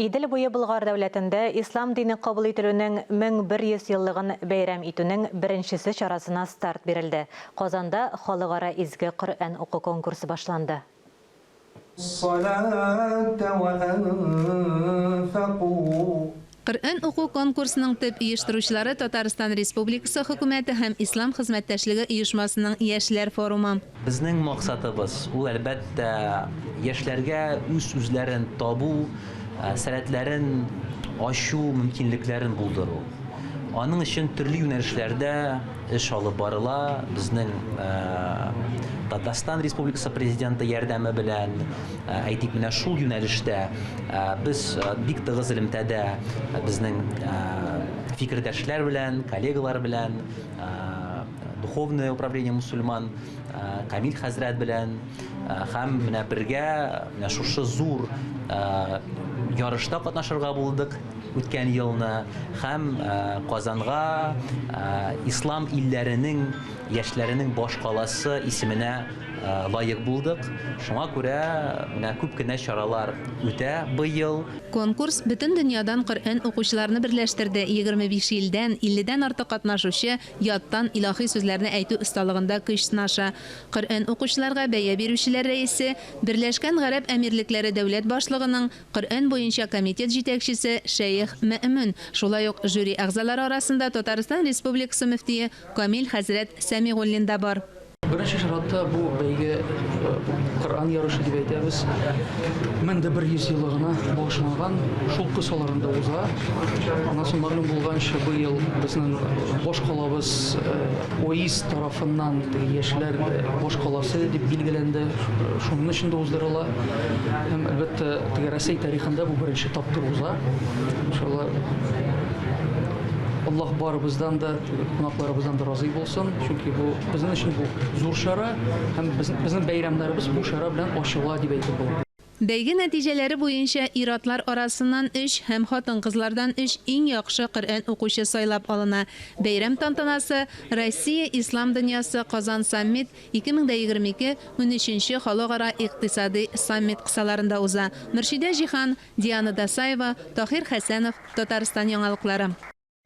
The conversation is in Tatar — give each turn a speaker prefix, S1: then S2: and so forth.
S1: Идел буе Болгар дәүләтендә ислам дине кабул ителүнең 1100 еллыгын бәйрәм итүнең беренчесе чарасына старт бирелде. Казанда Халыкара изге Коръән уку конкурсы башланды.
S2: Коръән уку конкурсының төп оештыручылары Татарстан Республикасы Хөкүмәте һәм Ислам хезмәттәшлеге оешмасының Яшьләр форумы.
S3: Безнең максатыбыз, ул, әлбәттә, яшьләргә үз-үзләрен табу, сәләтләрен ачу мөмкинлекләрен булдыру. Аның өчен төрле юнәлешләрдә эш алып барыла. Безнең Татарстан Республикасы Президенты ярдәме белән, әйтик, менә шул юнәлештә без бик тыгыз элемтәдә безнең фикердәшләр белән, коллегалар белән, Духовное управление мусульман Камил хәзрәт белән һәм менә бергә менә шушы зур ярышта катнашырга булдык үткән елны һәм Казанга ислам илләренең яшьләренең башкаласы исеменә лаек булдык. Шуңа күрә менә күп кенә чаралар үтә быел.
S2: Конкурс бөтен дөньядан Коръән укучыларны берләштерде, 25 илдән, илледән артык катнашучы яттан илаһи сүзләрне әйтү осталыгында көч сынаша. Коръән укучыларга бәя бирүчеләр рәисе, Берләшкән Гарәп Әмирлекләре дәүләт башлыгының Коръән буенча комитет җитәкчесе шәех Мәэмүн, шулай ук жюри әгъзалары арасында Татарстан Республикасы мөфтие Камил хәзрәт Сәмигуллин да бар.
S4: Беренче чиратта бу бәйге Коръән ярышы дип әйтәбез. 1100 еллыгына багышланган, шул кысаларында уза. Аннан соң мәгълүм булганча, быел безнең башкалабыз ОИС тарафыннан яшьләр башкаласы дип билгеләнде. Шуның өчен дә уздырыла. Һәм, әлбәттә, теге Рәсәй тарихында бу беренче тапкыр уза. Иншалла, Аллаһ барыбыздан да, кунакларыбыздан да разый булсын, чөнки бу безнең өчен бу зур чара һәм безнең бәйрәмнәребез бу чара белән ачыла дип әйтеп була.
S2: Бәйге нәтиҗәләре буенча ир-атлар арасыннан өч һәм хатын-кызлардан өч иң яхшы Коръән укучы сайлап алына. Бәйрәм тантанасы Россия, Ислам дөньясы, Казан Саммит, 2022, унөченче халыкара икътисадый саммит кысаларында уза. Мөршидә Җиһан, Диана Дасаева, Таһир Хәсәнов, Татарстан яңалыклары.